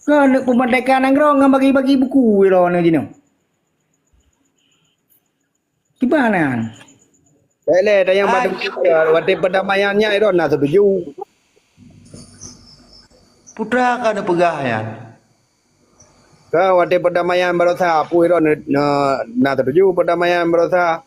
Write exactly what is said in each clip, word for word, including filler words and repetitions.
Keuneuk peumerdeka nanggroe ngon bagi-bagi buku droeneuh jinoe. Kiban nyan? Lé-lé, tayang bak watèe perdamaian nyan droe na setuju. Putra ka neupeugah nyan. Ka watèe perdamaian barosa, peue droe na, na, na setuju perdamaian barosa.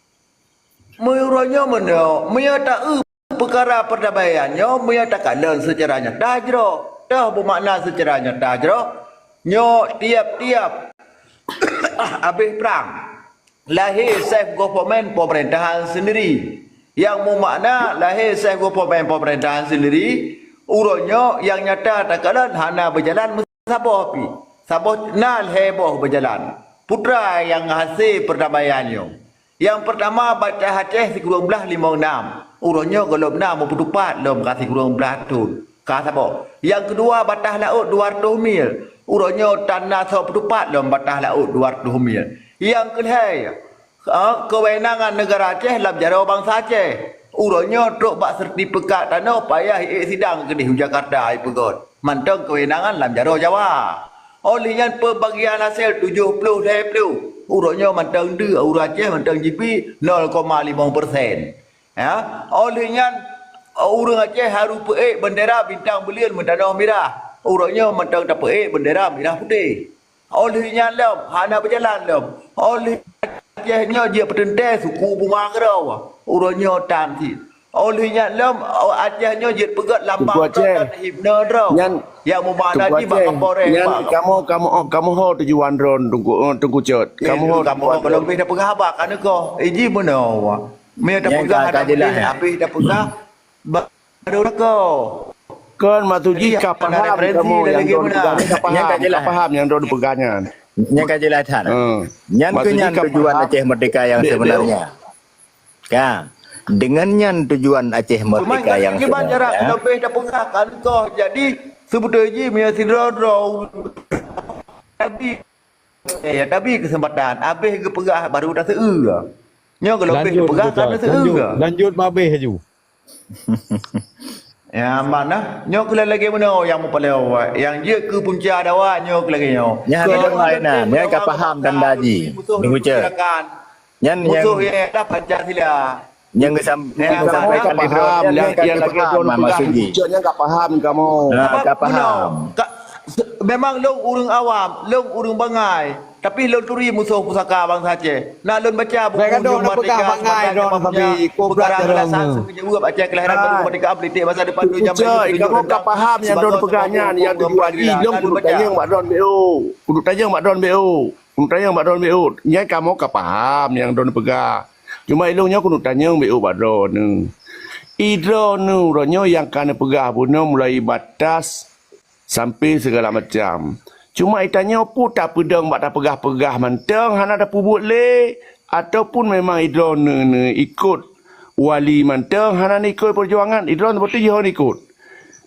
Meunyoe uroe nyoe meunyoe, meunyoe ta-eu peukara perdamaian nyoe, meunyoe takalon seucara nyata jroh, toh beumakna seucara nyata jroh, nyoe tiep-tiep abéh prang, lahé self government pemerintahan sendiri. Nyang meumakna lahé self government pemerintahan sendiri, uroe nyoe nyang nyata takalon hana beujalan meusaboh pih. Saboh na lhèe boh beujalan. Putra nyang hase perdamaian nyoe. Nyang peurtama, bataih Aceh sikureueng blaih limong nam. Uroe nyoe gohlom na meupeutupat lom ka sikureueng blaih thon. Ka saboh. Nyang keudua, bataih laôt dua reutôh mil. Uroe nyoe tan na soe peutupat lom bataih laôt dua reutôh mil. Nyang keulhèe, eh, keuwenangan neugara Aceh lam jaroe bansa Aceh. Uroe nyoe trok bak sertifikat tanoh payah iék sidang keudeh u Jakarta ipeugöt. Mantong keuwenangan lam jaroe Jawa. Óh lheueh nyan peubagian hasé tujoh ploh lhèe ploh. Uroe nyoe mantong deuh ureueng Aceh mantong jibi nol koma limong persen. Ya, óh lheueh nyan ureueng Aceh harôh peuék bendera bintang beuleuen meutanoh mirah. Uroe nyoe mantong tapeuék bendera mirah putéh. Óh lheueh nyan lom hana beujalan lom. Óh lheueh Aceh nyoe jeuet peuteuntèe suku buma keudroe. Uroe nyoe tan cit. Óh lheueh nyan lom, Aceh nyoe jeuet peugöt lambang Teungku Aceh. Droe dan himne droe. Nyan, nyang meumakna Teungku jih bak Aceh, Kapolres, nyan bak kamoe, kamoe, kamoe ho tujuan droe Teungku, eh, Teungku Cot. Eh, kamoe ho kamoe tujuan ho droe. Kalau beh dah peugah haba ka neukoh. Eh, ji meunoe. Meunoe dah peugah ka, ka ada jelas, beh, eh. Habéh dah peugah. Ba-, baru neukoh. Kon maksud jih ka paham kamoe nyang droe peugah nyan, ka paham nyang droe peugah nyan. Nyan ka jelas that. Hmm. Nyan keuh nyan tujuan Aceh Merdeka yang sebenarnya. Ka. Dengan nyan tujuan Aceh Merdeka yang sebenarnya. Cuma kiban jarak leubeh tapeugah ka leukoh. Jadi, seubeutôi jih meunyoe sidroe-droe tabi, eh, tabi keuseumpatan, abéh geupeugah baru taseueu. Nyoe geuleubeh geupeugah ka taseueu. Lanjut, lanjut babéh laju. Ya, aman nah. Nyoe keuh lagèe meunoe nyang meupalèe awai. Nyang jeuet keu punca dawa nyoe keuh lagèe nyoe. Nyan ka paham tanda jih. Nyan nyang musoh nyang adalah Pancasila. Nyang geusam-, nyang geusampaikan lé droe nyan ka paham maksud jih. Nyan ka paham kamoe. Ha, ka paham. Memang lôn ureueng awam, lôn ureueng bangai. Tapi lôn turi musoh pusaka bansa Aceh. Na lôn baca buku Nyum Merdeka sebagai nama punya pengarang alasan seumeujaweueb Aceh kelahiran baru merdeka, politik masa depan dunia. Kamoe ka paham nyang droe peugah nyan, nyang tujuan jih lôn keuneuk tanyong bak droe B O. Keuneuk tanyong bak droe B O. Keuneuk tanyong bak droe B O. Nyan kamoe ka paham nyang droe peugah. Cuma ilôn nyoe keuneuk tanyong B O bak droeneuh. I droeneuh uroe nyoe nyang ka neupeugah bunoe mulai batas sampai segala macam. Cuma itanyoe peue tapeudong bak tapeugah-peugah mantong hana tapeubuet lé, ataupun memang idroeneuh ikot wali mantong hana ikot perjuangan, idroeneuh beutôi jih ikot.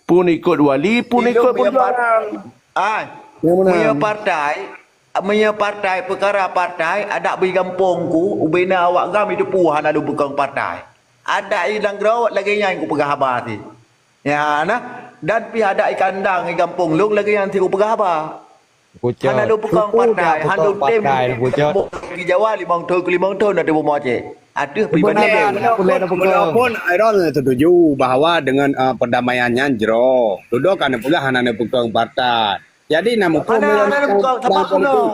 Pun ikot wali, pun ikot perjuangan. Ai, meunyoe partai, meunyoe partai, peukara partai, adak bri gampông ku, ubena awak GAM itu peue hana lôn peukong partai. Adak i nanggroe lagèe nyan kupeugah haba sit. Ya, nah. Dan pih adak i kandang i gampông lôn lagèe nyan sit kupeugah haba. Hana lôn peukong partai, hana lôn tem di Jawa limong thon keu limong thon ateueh bumoe Aceh. Ateueh pribadi lôn. Walaupun Iron setuju bahwa dengan, eh, perdamaian nyan jroh. Dudoe ka neupeugah hana neupeukong partai. Jadi, na muphom hana neupeukong sabab bunoe.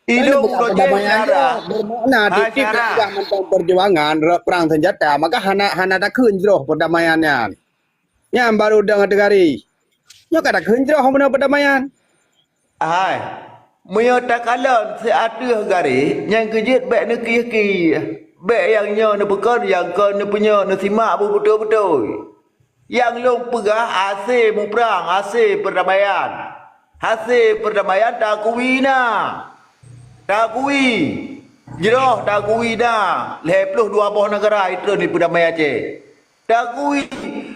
Ilôn uroe jih syara. Bermakna tiep-tiep peugah mantong perjuangan, perang senjata, maka hana, hana takheun jroh perdamaian nyan. Nyan baru dong ateueh gari. Nyoe ka takheun jroh meunoe perdamaian. Hai, meunyoe takalon siateueh gari, nyang keujeuet bèk neukieh-kieh. Bèk nyang nyoe neupeukon, nyang kon neupeunyoe, neusimak beubeutôi-beutôi. Nyang lôn peugah hase muprang, hase perdamaian. Hase perdamaian takui na. Takui. Jroh takui na. Lhèe ploh dua boh neugara itreun di peudamai Aceh. Takui.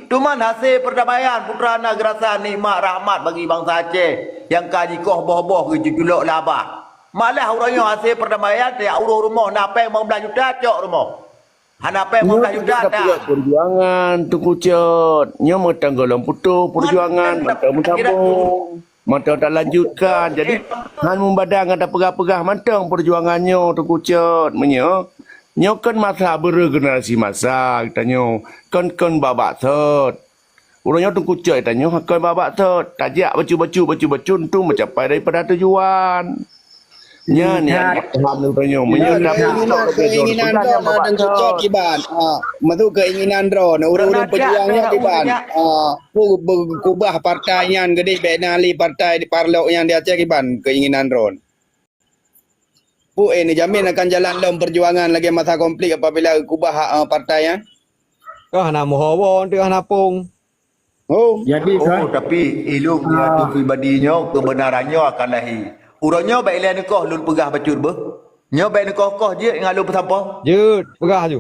Teuma hase perdamaian putra na geurasa nikmat rahmat bagi bansa Aceh nyang ka jikoh boh-boh geucuculok lé babah. Malah uroe nyoe hase perdamaian tajak uroh rumoh na pèng limong blah juta cok rumoh. Hana pèng lima belas juta dah. Peujuangan Teungku Cot. Nyoe mantong gohlom putôh peujuangan, mantong meusambông, mantong talanjutkan. Jadi, han meubadan ngon tapeugah-peugah mantong peujuangan nyoe Teungku Cot. Meunyoe, nyoe kon masa beuregenerasi masa geutanyoe. Kon, kon babak thot. Uroe nyoe Teungku Cot tanyoe hakon babak thot, tajak bacut-bacut, bacut-bacut untuk mencapai daripada tujuan. Nyan nyang paham uroe nyoe. Meunyoe keinginan droe, keinginan droe Teungku Cot kiban. Ah, maksud keinginan droe, ureueng-ureueng peujuang nyoe kiban. Ah, ku-, be-, kubah partai nyan geudeh bèk na lé partai di parlok nyang di Aceh kiban keinginan droe. Peue neujamin akan jalan lom peujuangan lagèe masa konflik apabila geukubah hak, eh, partai nyan? Ka hana meuho woe, teuh hana pông. Oh. Jadi, oh, tapi ilôn nyoe pribadi nyoe keubeunaran nyoe akan lahé. Uroe nyoe bèk ilèe neukoh lôn peugah bacut beuh. Nyoe bèk neukoh-koh jeuet ngon lôn peusampoe. Jeuet, peugah ju.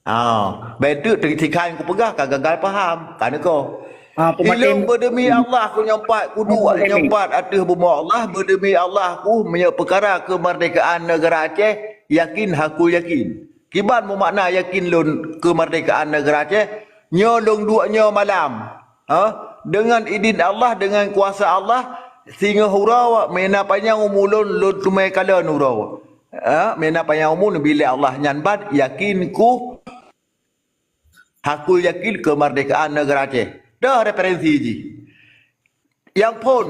Ah, bèk teuk teusikan kupeugah ka gagal paham, ka neukoh. Ah, ilôn beudeumi Allah ku nyoe pat, kuduek nyoe pat ateueh bumoe Allah, beudeumi Allah ku meunyoe peukara keumeurdekaan neugara Aceh, yakin hakul yakin. Kiban meumakna yakin lôn keumeurdekaan neugara Aceh, nyoe lôn duek nyoe malam. Ha? Deungon idin Allah, deungon kuasa Allah, singoh uroe, meunan panyang umu lôn, lôn teumé kalon uroe. Ha? Meunan panyang umu neubi lé Allah nyan ban, yakin ku, hakul yakin keumeurdekaan neugara Aceh. Toh referensi jih. Nyang phôn,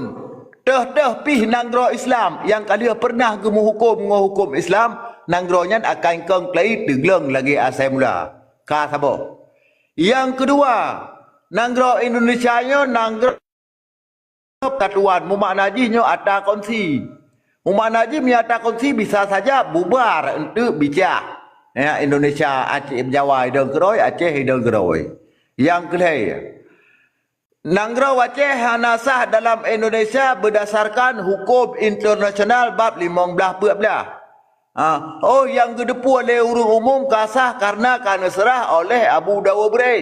toh-toh pih nanggroe Islam nyang ka lheueh peureunah geumeuhukôm ngon hukôm Islam, nanggroe nyan akan kong keulayie teugleng lagèe asai mula. Ka saboh. Nyang keudua, nanggroe Indonesia nyoe nanggroe persatuan, meumakna jih nyoe ata kongsi. Meumakna jih meunyoe ata kongsi bisa saja bubar eunteuk bicah. Ya, Indonesia, Aceh, Jawa idong keudroe, Aceh idong keudroe. Nyang keulhèe, nanggroe Aceh hana sah dalam Indonesia beudasarkan hukôm internasional bab limong blaih peuet blaih. Ha, oh nyang geuteupue lé ureueng umum ka sah kareuna ka neuseurah oleh Abu Dawoe Bray.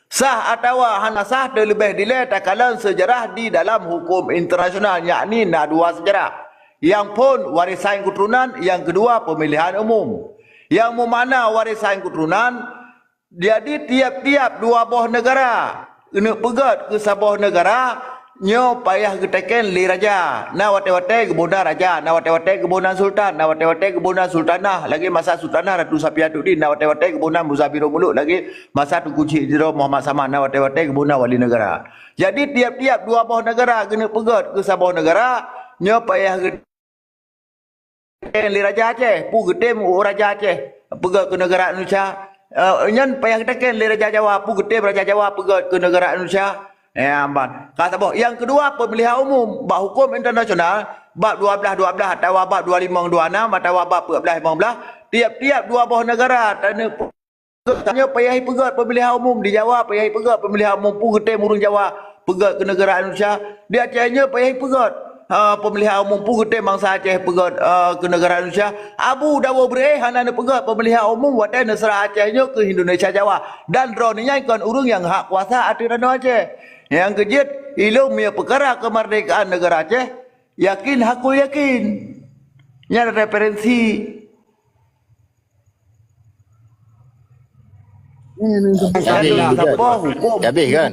Sah atawa hana sah teuleubeh dilèe takalon seujarah di dalam hukôm internasional, yakni na dua seujarah. Nyang phôn warisan keuturonan, nyang keudua peumilihan umum. Nyang meumakna warisan keuturonan, jadi, tiep-tiep dua boh neugara keuneuk peugèt keu saboh neugara, nyoe payah geuteukén lé raja. Na watèe-watèe geuboh nan raja, na watèe-watèe geuboh nan sultan, na watèe-watèe geuboh nan sultanah, lagèe masa Sultanah Ratu Safiatuddin, na watèe-watèe geuboh nan Muzabirul Muluk, lagèe masa Teungku Chik Sidroe Muhammad Saman, na watèe-watèe geuboh nan wali neugara. Jadi, tiep-tiep dua boh neugara keuneuk peugèt keu saboh neugara, nyoe payah geu- Lé Raja Aceh, peue geutem u Raja Aceh peugèt keu neugara Indonesia. Eh, nyan payah geuteukén lé Raja Jawa, peue geutem Raja Jawa peugèt keu neugara Indonesia. Eh, ban. Ka saboh. Nyang keudua, peumilihan umum. Bak hukôm internasional, bab dua blaih dua blaih atawa bab dua limong dua nam atawa bab peuet blaih limong blaih, tiep-tiep dua boh neugara taneuk Tanyoe payah ipeugèt peumilihan umum di Jawa, payah ipeugèt peumilihan umum, peue geutem ureueng Jawa peugèt keu neugara Indonesia. Di Aceh nyoe payah ipeugèt, ha, peumilihan umum, peue geutem bansa Aceh peugèt, ha, keu neugara Indonesia. Abu Dawoe Bray hana neupeugèt peumilihan umum watèe neuseurah Aceh nyoe keu Indonesia Jawa. Dan droeneuh nyan kon ureueng nyang hak kuasa ateueh tanoh Aceh. Nyang keujeuet, ilôn meunyoe peukara keumeurdekaan neugara Aceh, yakin hakul yakin. Nyan referensi. Habis, habis kan?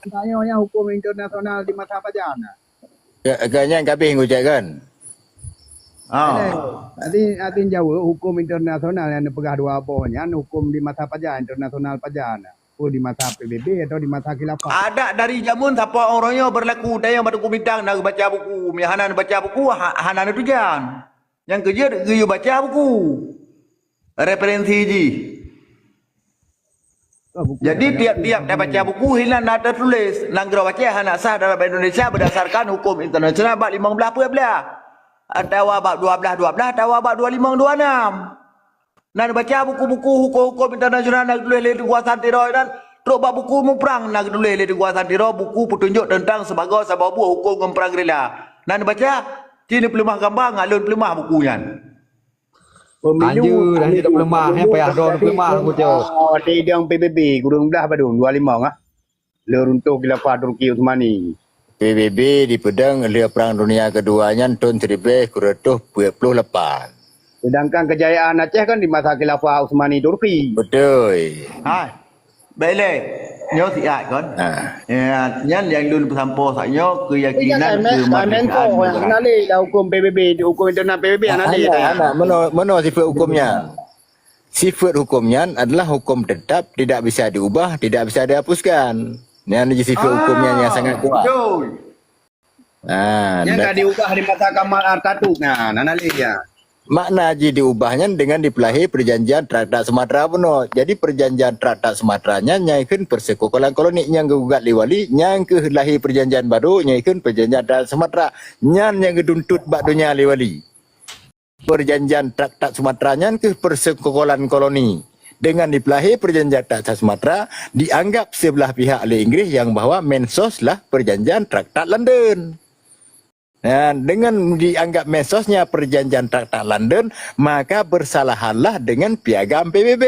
Tanya yang hukum internasional di masa pajan. Ka, ka nyan ka habis ngucap kan? Ah. Arti, arti jaweueb hukum internasional nyang neupeugah dua boh nyan hukum di masa pajan, internasional pajan. Peue di masa P B B atau di masa khilafah? Adat dari jameun sampoe uroe nyoe beurlaku, dan nyang bak Teungku Bintang na geubaca buku. Meunyo hana neubaca buku, ha-, hana neutujan. Nyang keujeuet geuyue baca buku. Referensi jih. Jadi, tiap-tiap tabaca buku, hinan na teutuléh, nanggroe Aceh hana sah dalam Indonesia beudasarkan huköm internasional bab limong blaih peuet blaih, atawa bab dua blaih dua blaih, atawa bab dua limong dua nam. Na neubaca buku-buku huköm-huköm internasional na geutuléh lé Teungku Hasan Tiro nyan, trok bak buku muprang na geutuléh lé Teungku Hasan Tiro, buku peutunjok teuntang seubagoe saboh buet huköm ngon prang gerila. Na neubaca, ci neupeuleumah gamba ngat lôn peuleumah buku nyan. Pemilu, anjeu, dah anjeu, tak peuleumah, eh, payah droe peuleumah, aku cok. Oh, di idong P B B, kureueng blaih padum, dua limong, ah. Lôn runtoh khilafah Turki Utsmani. P B B dipeudong lheueh Prang Dunia Keudua nyan thon siribèe sikureueng reutôh peuet ploh lapan. Sedangkan kejayaan Aceh kan di masa khilafah Utsmani Turki. Betul. Hai. Baik lé. Nyoe siat kon. Ha. Ya, nyan nyang lôn peusampoe saat nyoe keyakinan Ingat, kemerdekaan Menko, yang negara. Hana lé lah hukum P B B, hukum internal P B B hana lé. Anak, anak, meno, meno sifat hukum nyan. Sifat hukum nyan adalah hukum tetap, tidak bisa diubah, tidak bisa dihapuskan. Nyan ji sifat hukum nyan yang sangat kuat. Betul. Ha, Nyang dan ka diubah di masa Kamal Atatürk nyan, hana lé ya. Makna ji diubah nyan dengan dipeulahé Perjanjian Traktat Sumatera bunoe. Jadi Perjanjian Traktat Sumatera nyan nyang kheun persekongkolan koloni nyang geugugat lé Wali, nyang keuh lahé perjanjian baru nyang kheun Perjanjian Traktat Sumatera. Nyan nyang geutuntut bak donya lé Wali. Perjanjian Traktat Sumatera nyan keuh persekongkolan koloni. Dengan dipeulahé Perjanjian Traktat Sumatera dianggap sebelah pihak lé Inggris yang bahwa Mensos lah Perjanjian Traktat London. Nah, dengan dianggap Mensosnya Perjanjian Traktat London, maka bersalahanlah dengan Piagam P B B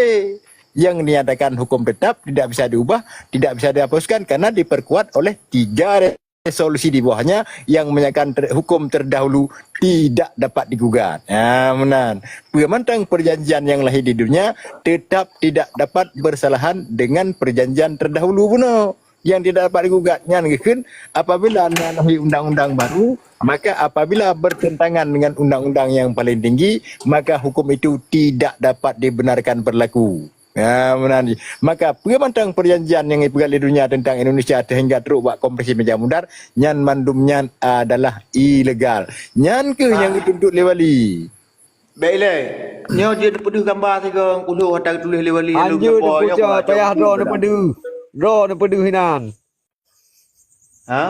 yang dinyatakan hukum tetap, tidak bisa diubah, tidak bisa dihapuskan karena diperkuat oleh tiga resolusi di bawahnya yang menyatakan ter-, hukum terdahulu tidak dapat digugat. Ha, meunan. Peue mantong perjanjian yang lahé di dunia tetap tidak dapat bersalahan dengan perjanjian terdahulu bunoe yang tidak dapat digugat. Nyan geukheun apabila na lahé undang-undang baru, maka apabila bertentangan dengan undang-undang yang paling tinggi, maka hukum itu tidak dapat dibenarkan berlaku. Ha, meunan jih. Maka peue mantong perjanjian nyang ipeugah lé dunia teuntang Indonesia sehingga trok bak Konferensi Meja Mudar, nyan mandum nyan adalah ilegal. Nyan keuh nyang geutuntut lé Wali. Baik lé. Nyoe jeuet peudeuh gamba sigoe, kulo hata geutuléh lé Wali. Anjur dipucok, payah droe neupeudeuh. Droe neupeudeuh inan. Ha?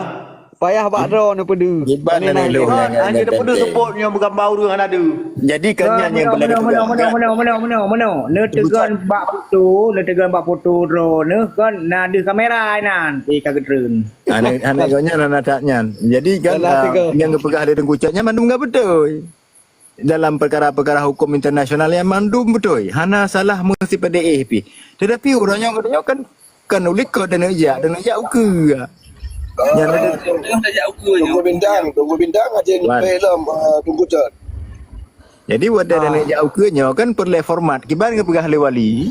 Payah bak droe neupeudeuh. Kiban na lôn nyang, nyang, anjir nyang neupeudeuh teuntèe. Seupôt nyoe beugamba ureueng hana deuh. Jadi kan nyan nyang meunoe, meunoe, meunoe, meunoe, meunoe, meunoe. Neuteugon bak foto, neuteugon bak foto droeneuh kan na deuh kamera inan, eh, ka geutreun. Aneuk, aneuk gobnyan hana that nyan. Jadi kan, ah, nyang geupeugah lé Teungku Cot nyan mandum ka beutôi. Dalam peukara-peukara huköm internasional nyan mandum beutôi, hana salah meusipadéh pih. Teutapi uroe nyoe geutanyoe kan, kan ulikot dan jak, dan jak ukeue. Nyan ada Teungku Bintang, Teungku Bintang aja nyampe lom, eh, Teungku Cot. Jadi watèe dan jak ukeue nyoe kan peureulèe format. Kiban geupeugah lé Wali,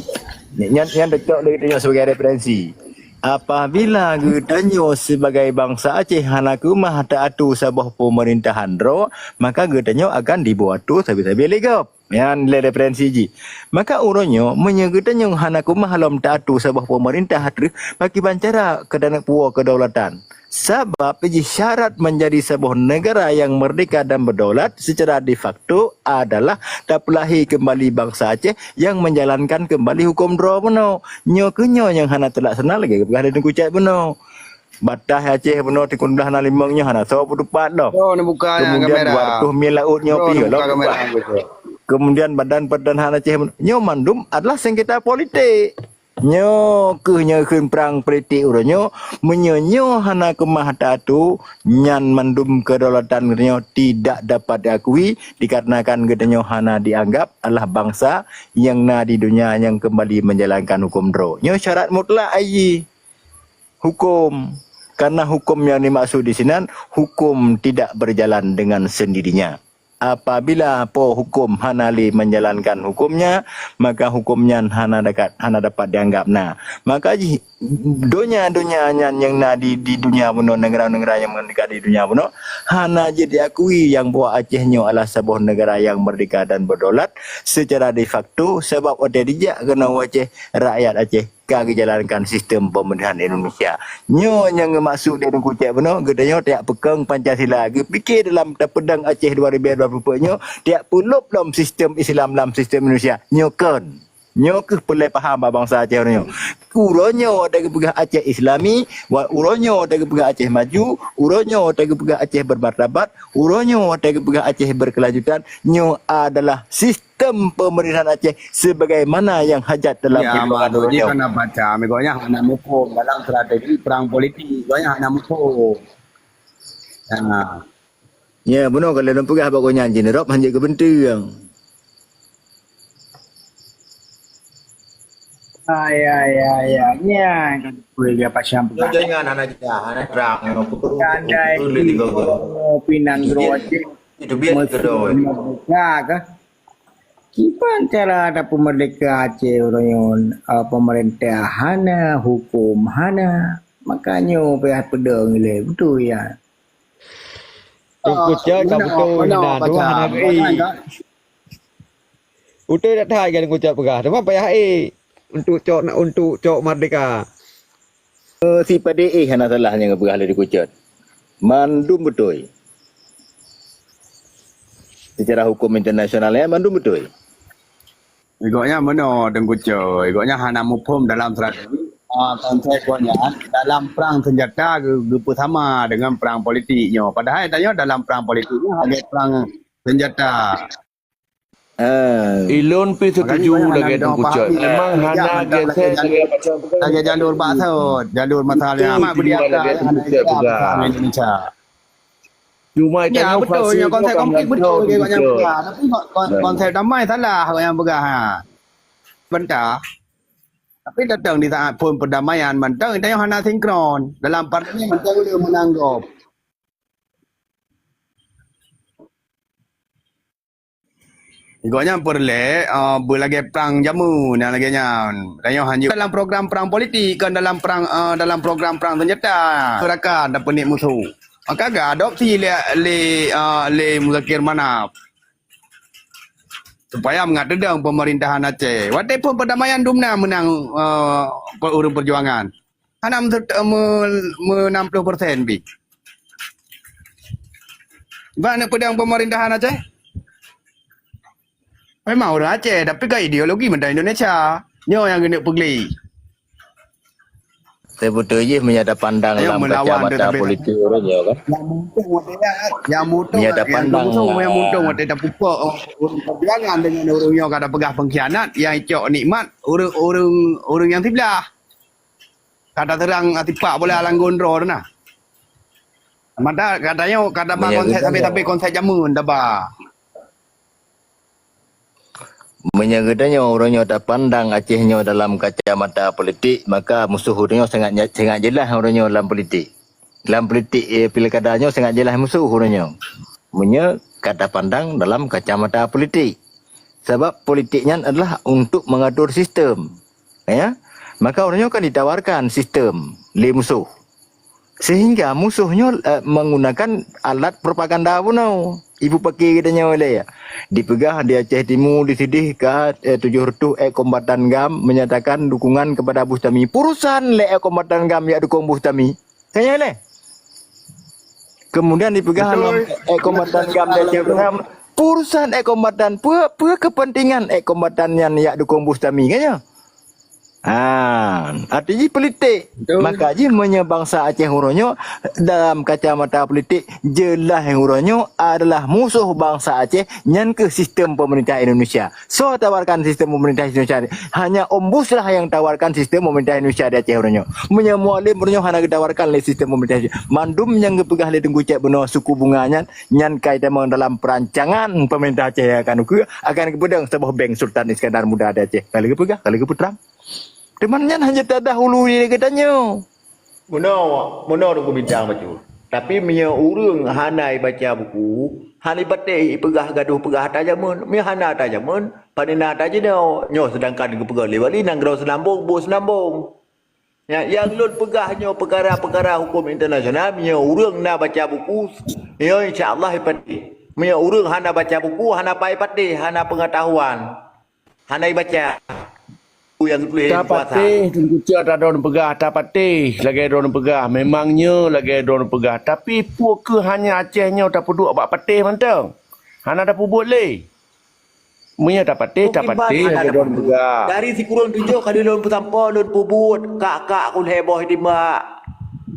nyan, nyan teucok lé geutanyoe sebagai referensi. Apabila geutanyoe sibagai bansa Aceh hana keumah teuatoe saboh peumeurintah droe, maka geutanyoe akan diboh atoe sabe-sabe lé gob. Nyan lé referensi jih. Maka uroe nyoe, meunyoe geutanyoe hana keumah lom teuatoe saboh peumeurintah treueh, pakriban cara keutanyoe puwoe kedaulatan? Sabab jih syarat menjadi saboh negara yang merdeka dan berdaulat secara de facto adalah tapeulahé keumbali bansa Aceh yang menjalankan keumbali huköm droe bunoe. Nyoe keuh nyoe nyang hana teulaksana lagèe geupeugah lé Teungku Cot bunoe. Bataih Aceh bunoe tikon blah na limong nyoe hana soe peutupat lom. Droe neubuka kamera. Kemudian dua ratus mil laôt nyoe pih lom buka kamera. Kemudian Badan Pertahanan Aceh bunoe. Nyoe mandum adalah sengketa politik. Nyoe keuh nyang kheun prang politik uroe nyoe, meunyoe nyoe hana keumah teuatoe, nyan mandum kedaulatan geutanyoe tidak dapat diakui dikarenakan geutanyoe hana dianggap adalah bansa nyang na di dunia nyang keumbali menjalankan huköm droe. Nyoe syarat mutlak jih huköm. Karena huköm nyang dimaksud di sinan, huköm tidak berjalan dengan sendirinya. Apabila po huköm hana lé menjalankan hukömnya, maka huköm nyan hana dapat, hana dapat dianggap na. Maka jih donya-donya nyan nyang na di, di dunia bunoe, negara-negara nyang merdeka di dunia bunoe, hana jeuet diakui nyang bahwa Aceh nyoe adalah saboh negara nyang merdeka dan berdaulat secara de facto, sabab watèe dijak keunoe Aceh, rakyat Aceh ka geujalankan sistem pemerintahan Indonesia. Nyoe nyang geumaksud lé Teungku Cot bunoe, geutanyoe tajak peukong Pancasila, geupike dalam tapeudong Aceh dua ribu dua puluh empat nyoe, tajak peulop lom sistem Islam lam sistem Indonesia. Nyoe kon. Nyoe keuh peureulèe paham bak bansa Aceh uroe nyoe. Uroe nyoe watèe geupeugah Aceh Islami, wa-, uroe nyoe watèe geupeugah Aceh maju, uroe nyoe watèe geupeugah Aceh bermartabat, uroe nyoe watèe geupeugah Aceh berkelanjutan, nyoe adalah sistem pemerintahan Aceh sebagaimana yang hajat dalam perjuangan uroe nyoe. Nyan hana baca, gobnyan hana muphom dalam strategi perang politik, gobnyan hana muphom. Nah. Ya, bunoe kalau lôn peugah bak gobnyan jih, nirop hanjeuet geubeunteung. Ai, ai, ai, ai, nyan kan peue dia pasang peugah. Jangan hana jah, hana terang, hana pukul, pukul, pukul, pukul, pukul, pukul. Pinang droe cit. Itu biar meusi keudroe. Merdeka kah? Kiban cara tapeumeurdeka Aceh uroe nyoe, eh, peumeurintah hana, huköm hana. Maka nyoe payah peudong ilée, beutôi ya. Teungku Cot ka beutôi na dua hana geuék. Beutôi that hai ka Teungku Cot peugah, teuma payah ék untuk cok, untuk cok merdeka. Eh, si padé éh hana salah nyang geupeugah lé Teungku Cot. Mandum beutôi. Secara hukum internasional ya, mandum beutôi. Gobnyan meunoe Teungku Cot, gobnyan hana muphom dalam strategi, ah, konsep gobnyan dalam perang senjata geu-, geupeusama dengan perang politik nyoe. Padahai tanyoe dalam perang politik nyoe hanya perang senjata. Eh. Ilôn pih setuju lagée Teungku Cot. Memang hana gesek lagée macam lagée jalur baksot, jalur masalah. Mak beudiaka lagée Teungku Cot peugah. Indonesia. Cuma ya, betul, ya, konsep konflik betul dia agaknya peugah. Tapi kon-, kon-, konsep damai salah agaknya peugah, ha. Bantah. Tapi datang di saat phon perdamaian, mantong tanyoe hana sinkron. Dalam parlemen mantong ulée meunanggop. Gobnyan peureulée, eh, beulagée prang jameun nyang lagée nyan. Tanyoe hana dalam program prang politik, kon dalam prang, eh, dalam program prang senjata. Masyarakat dan peunik musoh. Maka geuadopsi lé, lé, eh, lé Muzakir Manaf. Supaya mangat teudong pemerintahan Aceh. Watée phon perdamaian dumna meunang, eh, pe-, ureuëng perjuangan. Hana meu-, meu-, meu enam puluh persen pih. Ba neuk peudong pemerintahan Aceh? Memang ureuëng Aceh, tapi ka ideologi mantong Indonesia. Nyoe nyang keuneuk peugli. Teubeutôi jih meunyoe tapandang lam kacamata politik ureuëng nyoe kan. Nyang muntong watée, nyang muntong, nyang muntong watée tapupok ureuëng perjuangan dengan ureuëng nyoe ka tapeugah pengkhianat, nyang icok nikmat ureuëng, ureuëng, ureuëng nyang siblah. Ka taseurang tipak bola lam gondro tu nah. Mata ka tanyoe, ka taba konsep sabe-sabe konsep jameun taba. Meunyoe geutanyoe uroe nyoe tapandang Aceh nyoe dalam kacamata politik, maka musoh uroe nyoe sangat nya-, sangat jeulaih uroe nyoe lam politik. Lam politik, eh, pilkada nyoe sangat jeulaih musoh uroe nyoe. Meunyoe ka tapandang dalam kacamata politik. Sabab politik nyan adalah untuk mengatur sistem. Ya? Maka uroe nyoe kan ditawarkan sistem lé musoh. Sehingga musoh nyoe, eh, menggunakan alat propaganda bunoe. Ibu pakai geutanyoe lé ya. Dipeugah di Aceh Timu disideh ka, eh, tujoh reutôh ék kombatan GAM menyatakan dukungan kepada Bustami. Purusan lé ék kombatan GAM jak dukung Bustami. Ka nyan lé. Kemudian dipeugah lam ék kombatan GAM di Aceh Utara, purusan ék kombatan, peue, peue kepentingan ék kombatan nyan jak dukung Bustami, kan ya? Ha, arti jih politik. Maka jih meunyoe bansa Aceh uroe nyoe dalam kacamata politik, jeulaih uroe nyoe adalah musoh bansa Aceh, nyan keuh sistem pemerintah Indonesia. Soe tawarkan sistem pemerintah Indonesia? Hanya Ombus lah nyang tawarkan sistem pemerintah Indonesia di Aceh uroe nyoe. Meunyoe Mualem uroe nyoe hana geutawarkan lé sistem pemerintah Indonesia. Mandum nyang geupeugah lé Teungku Cot bunoe suku bunga nyan, nyan ka itamong dalam perancangan pemerintah Aceh nyang akan ukeue, akan geupeudong saboh bank Sultan Iskandar Muda di Aceh. Ka lheueh geupeugah, ka lheueh geupeutrang. Teuma nyan hana tadahului lé geutanyoe. Meunoe, meunoe Teungku Bintang bacut. Tapi meunyoe ureuëng hana ibaca buku, hana ipatéh ipeugah gadoh peugah ata jameun, meunyoe hana ata jameun, pane na ata jinoe. Nyoe sedangkan geupeugah lé wali nanggroe seunambong, buet seunambong. Ya, nyang lôn peugah nyoe peukara-peukara huköm internasional, meunyoe ureuëng na baca buku, nyoe insya Allah ipatéh. Meunyoe ureuëng hana baca buku, hana pai patéh, hana peungatahuan. Hana ibaca. Peue nyang geutuléh di puasa. Tapatéh, Teungku Cot, droeneuh peugah, tapatéh, lagée droeneuh peugah. Memang nyoe lagée droeneuh peugah. Tapi peue keuh hanya Aceh nyoe tapeuduek bak patéh mantong? Hana tapeubuet lé. Meunyoe tapatéh, tapatéh lagée droeneuh peugah. Dari sikureueng tujoh ka lheueh lôn peusampoe, lôn peubuet, kak-kak ku lhée boh timbak.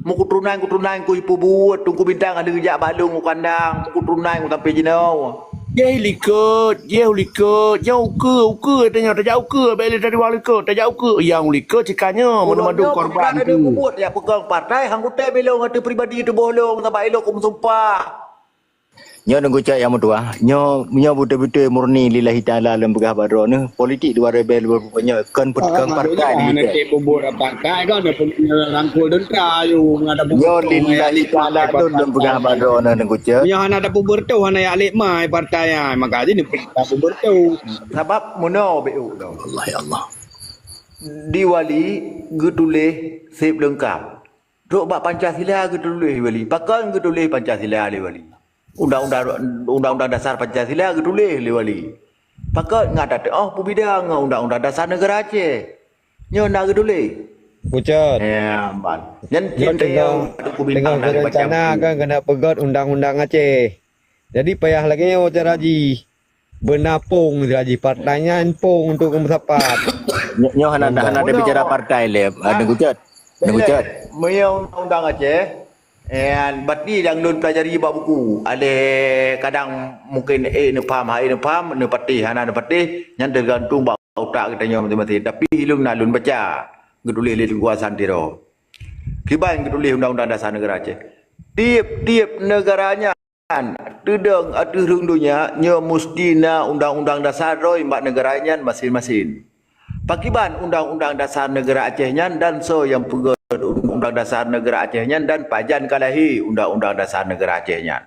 Meukeuteurunan-keuteurunan ku jipeubuet, Teungku Bintang ka lheueh geujak bak lôn u kandang, meukeuteurunan ku sampoe jinoe. Jéh likot, jéh likot, nyang ukeue, ukeue tanyoe, tajak ukeue, bèk lé tadiwang likot, tajak ukeue, nyang likot sikanyoe, meunyoe mandum korban tu. Buet jak peukong partai, han kutem ilôn ateueh pribadi tuboh lôn, sabab ilôn ku meusumpah. Nyoe Teungku Cot nyang meutuah. Nyoe, nyoe beutôi-beutôi murni lillahi ta'ala lôn peugah bak droeneuh. Politik dua ribèe dua puluh nyoe kon put-, kon partai Teungku Cot. Bubur partai kan, rangkul tentara, ayu, nyoe lillahi ta'ala lôn, lôn peugah bak droeneuh Teungku Cot. Nyoe hana ada bubur tu, hana yak lek mai partai ai. Maka jadi bubur tu. Sabab meunoe beu Allah, ya Allah. Di Wali geutuléh sép leungkap. Trok bak Pancasila geutuléh Wali. Pakon geutuléh Pancasila lé Wali? Undang-undang, undang-undang dasar Pancasila geutuléh lé Wali. Pakon ngat ata oh peubida ngon undang-undang dasar negara Aceh. Nyoe na geutuléh. Pucet. Ya, ban. Nyan nyoe tengok, tengok rencana kan kena peugöt undang-undang Aceh. Jadi payah lagèe nyoe cara jih. Beuna pong sira jih partai nyan pong untuk meusapat. Nyoe, nyoe hana, hana ada bicara partai lé, ah, Teungku Cot. Teungku Cot. Meunyoe undang-undang Aceh, eh, berarti nyang lôn pelajari bak buku. Ada kadang mungkin, eh, neupaham, hai neupaham, neupatéh, hana neupatéh, nyan tergantung bak utak geutanyoe masing-masing. Tapi ilôn na lôn baca, geutuléh lé Teungku Hasan Tiro. Kiban geutuléh undang-undang dasar negara Aceh. Tiep-tiep negara nyan Teudong ateueh rhueng donya nyoe musti na undang-undang dasar droe bak neugara nyan masen-masen. Pakiban undang-undang dasar neugara Aceh nyan dan soe nyang peugöt undang-undang dasar neugara Aceh nyan dan pajan ka lahé undang-undang dasar neugara Aceh nyan.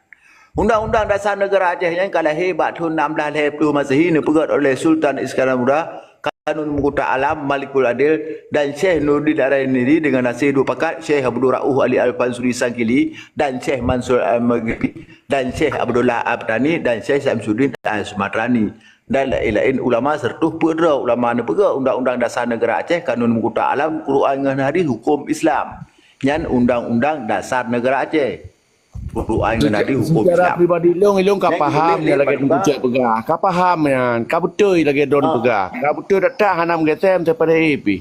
Undang-undang dasar neugara Aceh nyan ka lahé bak thon enam belas lhèe ploh Masehi neupeugöt oleh Sultan Iskandar Muda, Kanun Meukuta Alam, Malikul Adil, dan Syekh Nuruddin Al-Niri dengan hasil dua pakat, Syekh Abdul Rauf Ali Al-Fansuri Sangkili, dan Syekh Mansur Al-Maghribi, dan Syekh Abdullah Abtani, dan Syekh Syamsuddin Al-Sumatrani, dan laén-laén ulama serta peuet droe ulama neupeugah undang-undang dasar neugara Aceh, Kanun Meukuta Alam, Quran ngon Hadis, huköm Islam. Nyan undang-undang dasar neugara Aceh. Quran ngon Hadis huköm Islam. Secara pribadi lôn, ilôn ka paham nyan lagèe Teungku Cot peugah. Ka paham nyan, ka beutôi lagèe droen peugah. Ka beutôi that-that hana meugeusem seperti pih.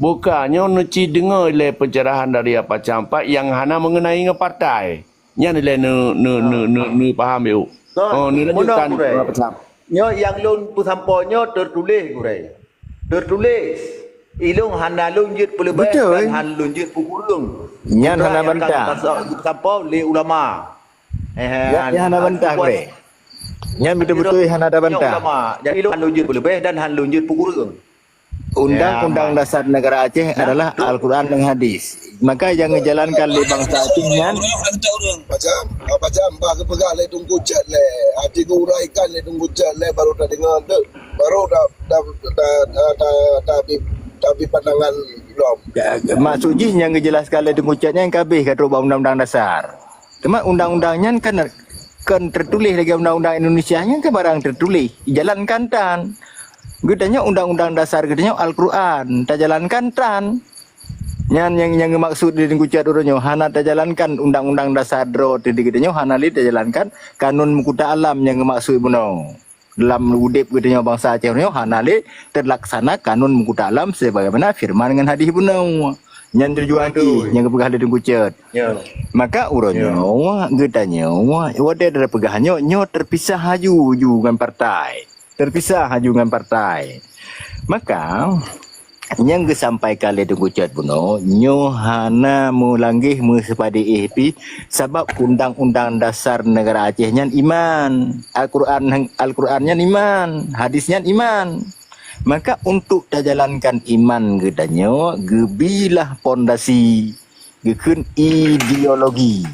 Bukan, nyoe neuci deungoe lé pencerahan dari Apa Campak nyang hana mengenai ngon partai. Nyan lé neu, neu, neu, neu, neu paham yuk. Oh, neu lanjutkan Apa Campak. Nyoe nyang lôn peusampoe nyoe teutuléh, gurèe. Teutuléh. Ilôn hana lôn jeuet peuleubeh dan hana lôn jeuet peukureueng. Nyan hana bantah. Sampoe lé ulama. Eh, nyan hana bantah, gurèe. Nyan beutôi-beutôi hana ada bantah. Ulama. Jadi ilôn hana lôn jeuet peuleubeh dan hana lôn jeuet peukureueng. Undang-undang dasar negara Aceh adalah Al-Quran dan Hadis. Maka nyang geujalankan lé bansa Aceh nyan. Macam, macam bah geupeugah lé Teungku Cot lé. Hati geuuraikan lé Teungku Cot lé baru tadeungoe tu. Baru ta, ta, ta, ta, ta, tabi, tabi pandangan lom. Ya, maksud jih nyang geujelaskan lé Teungku Cot nyan ka abéh ka trok bak undang-undang dasar. Teuma undang-undang nyan kan kon teutuléh lagèe undang-undang Indonesia nyan kan barang teutuléh, ijalankan tan. Geutanyoe undang-undang dasar geutanyoe Al-Quran, tajalankan tan. Nyan nyang, nyang geumaksud di Teungku Cot uroe nyoe, hana tajalankan undang-undang dasar droe teuh di geutanyoe, hana lé tajalankan Kanun Meukuta Alam nyang geumaksud bunoe. Dalam udép geutanyoe bansa Aceh nyoe hana lé teulaksana Kanun Meukuta Alam sebagaimana firman ngon hadis bunoe. Nyan tujuan jih nyang geupeugah lé Teungku Cot. Ya. Maka uroe nyoe geutanyoe, watèe tapeugah nyoe, nyoe teupisah haju ju ngon partai. Teupisah haju ngon partai. Maka, nyang geusampaikan lé Teungku Cot bunoe, nyoe hana meulanggeh meuseupadé éh pih, sabab undang-undang dasar neugara Aceh nyan iman, Al-Quran, Al-Quran nyan iman, hadis nyan iman. Maka, untuk tajalankan iman geutanyoe, geubilah pondasi. Geukheun ideologi.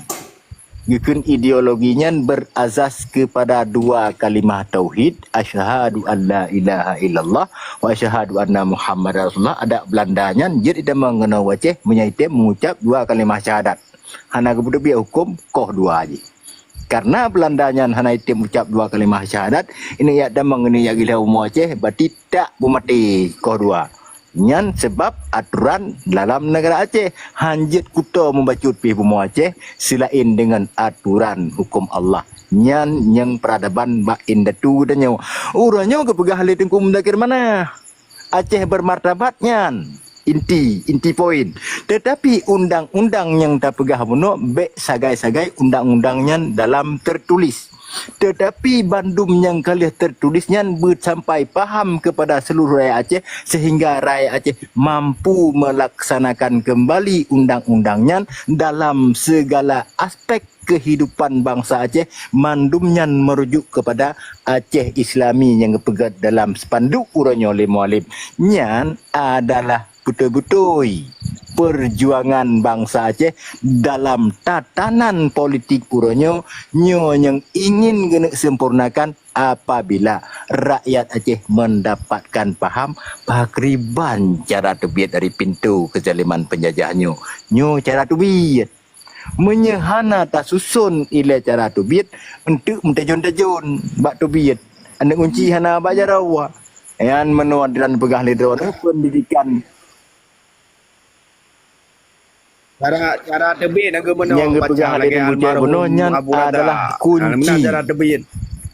Geukheun ideologi nyan berasas kepada dua kalimah tauhid, asyhadu an la ilaha illallah wa asyhadu anna Muhammadar Rasulullah. Adak Belanda nyan jeuet itamong keunoe u Aceh meunyoe item mengucap dua kalimah syahadat. Hana geupeuduek biet huköm koh dua jih. Karena Belanda nyan hana item ucap dua kalimah syahadat, ini yak tamong ini yak gila umu Aceh, berarti tak beumaté koh dua. Nyan sebab aturan dalam negara Aceh. Hanjeuet kuto mubacut pih bumoe Aceh seulaén deungon aturan huköm Allah. Nyan nyang peuradaban bak indatu geutanyoe. Uroe nyoe geupeugah lé Teungku Muzakir Manaf, Aceh bermartabat nyan inti, inti poin. Tetapi undang-undang nyang tapeugah bunoe bék sagai-sagai undang-undang nyan dalam tertulis. Tetapi bandum nyang ka lheueh teutulis nyan beusampai paham keupada seuluruh rakyat Aceh, seuhingga rakyat Aceh mampu meulaksanakan keumbali undang-undang nyan dalam seugala aspek kehidupan bansa Aceh, mandum nyan merujuk kepada Aceh Islami nyang geupeugét dalam spanduk uroe nyoe lé mualif. Nyan adalah beutôi-beutôi perjuangan bansa Aceh dalam tatanan politik uroe nyoe, nyoe nyang ingin geuneuk sempurnakan apabila rakyat Aceh mendapatkan paham pakriban cara teubiet dari pintoe keuzaliman penjajah nyoe. Nyoe cara teubiet. Meunyoe hana tasuson ilée cara teubiet, eunteuk meutajôn-tajôn bak teubiet. Aneuk gunci hana bak jaroe. Nyan meunoe dan peugah lé droeneuh pendidikan. Cara, cara teubiet na geumeunong nyang geupeugah lé Teungku Cot bunoe nyan adalah kunci.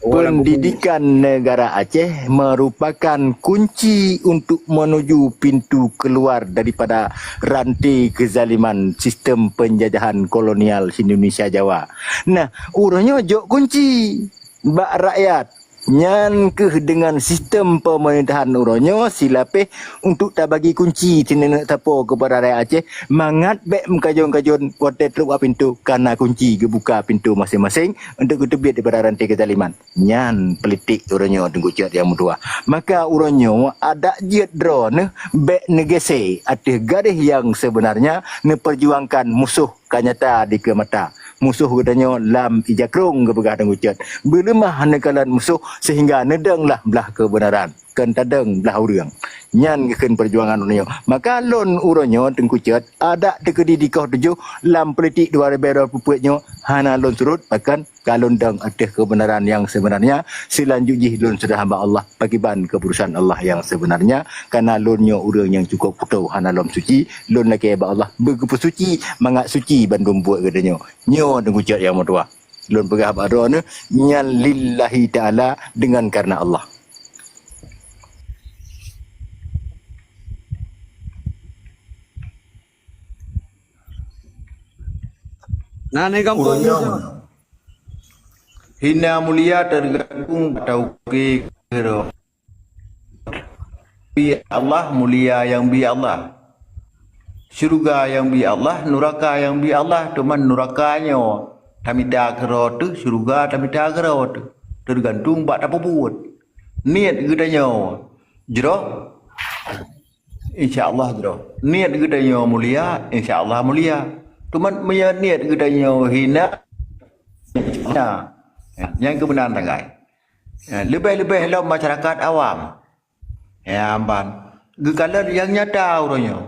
Pendidikan negara Aceh merupakan kunci untuk menuju pintu keluar daripada rantai kezaliman sistem penjajahan kolonial Indonesia Jawa. Nah, uroe nyoe jok kunci bak rakyat. Nyan kheueh deungon sistem peumeurintahan uroe nyoe silapeh untuk tabagi kunci sineuk sapo keupada rakyat Aceh mangat bék meukajôn-kajôn watée trok bak pintoe, kana kunci geubuka pintoe maséng-maséng untuk geuteubiet daripada rantai keuzaliman. Nyan politik uroe nyoe Teungku Cot nyang meutuah. Maka uroe nyoe adak jeuet droeneuh bék neugése ateueh garéh nyang seubeunarnya neupeurjuangkan musoh ka nyata dikeue mata. Musoh geutanyoe lam ija krông geupeugah Teungku Cot. Beuleumah neukalon musoh sehingga neudong lah blah keubeunaran. Kon tadong blah ureuëng. Nyan geukheun perjuangan uroe nyoe. Maka lôn uroe nyoe Teungku Cot, adak teukeudi dikoh tujoh lam politik dua ribèe dua puluh peuet nyoe hana lôn surot, bahkan ka lôn dong ateueh keubeunaran nyang seubeunarnya. Seulanjut jih lôn seurah bak Allah, pakriban keuputusan Allah nyang seubeunarnya. Kana lôn nyoe ureuëng nyang cukôp kuto hana lom suci, lôn lakée bak Allah beugeupeusuci mangat suci bandum buet geutanyoe. Nyoe Teungku Cot nyang meutuah. Lôn peugah bak droeneuh nyan lillahi ta'ala, deungon kareuna Allah. Nah, ni gampông. Hina mulia teugantung bak tauke keudroe. Bi Allah, mulia nyang bi Allah. Syeuruga nyang bi Allah, nuraka nyang bi Allah, teuma nuraka nyoe tamita keudroe teuh, syeuruga tamita keudroe teuh. Teugantung bak tapeubuet. Niet geutanyoe jroh, insya Allah jroh. Niet geutanyoe mulia, insya Allah mulia. Teuma meunyoe niet geutanyoe hina, hina. Nyan keubeunaran sagai. Ya, leubeh-leubeh lom masyarakat awam. Ya, ban. Geukalon nyang nyata uroe nyoe.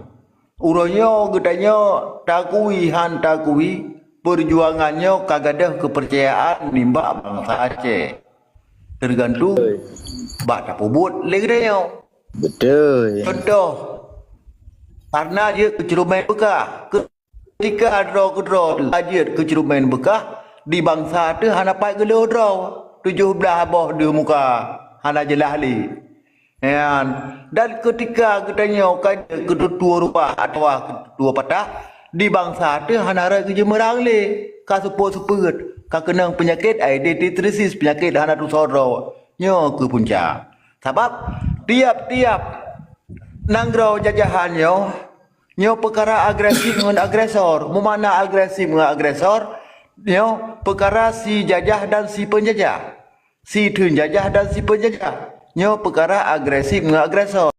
Uroe nyoe geutanyoe takui han takui, perjuangan nyoe ka gadôh keupeurcayaan nibak bansa Aceh. Teugantung bak tapeubuet lé geutanyoe. Beutôi. Contoh, karna jeuet keu ceureumen beukah, keu Tika droe keudroe teuh ka jeuet keu ceureumen beukah, di bansa teuh hana pat geuleuh droe, tujoh blaih boh deuh muka hana jeulaih lé. Nyan, dan keutika geutanyoe ka jeuet keu tutoe rubah atawa keu tutoe patah, di bansa teuh hana rot geujeumeurang lé, ka seupôt-seupôt, ka keunong peunyakét identity crisis, peunyakét hana tusoe droe. Nyoe keuh punca. Sabab tiap-tiap nanggroe jajahan nyoe Nyoe peukara agresif ngon agresor. Meumakna agresif ngon agresor, nyoe peukara si jajah dan si peunjajah. Si theun jajah dan si peunjajah. Nyoe peukara agresif ngon agresor.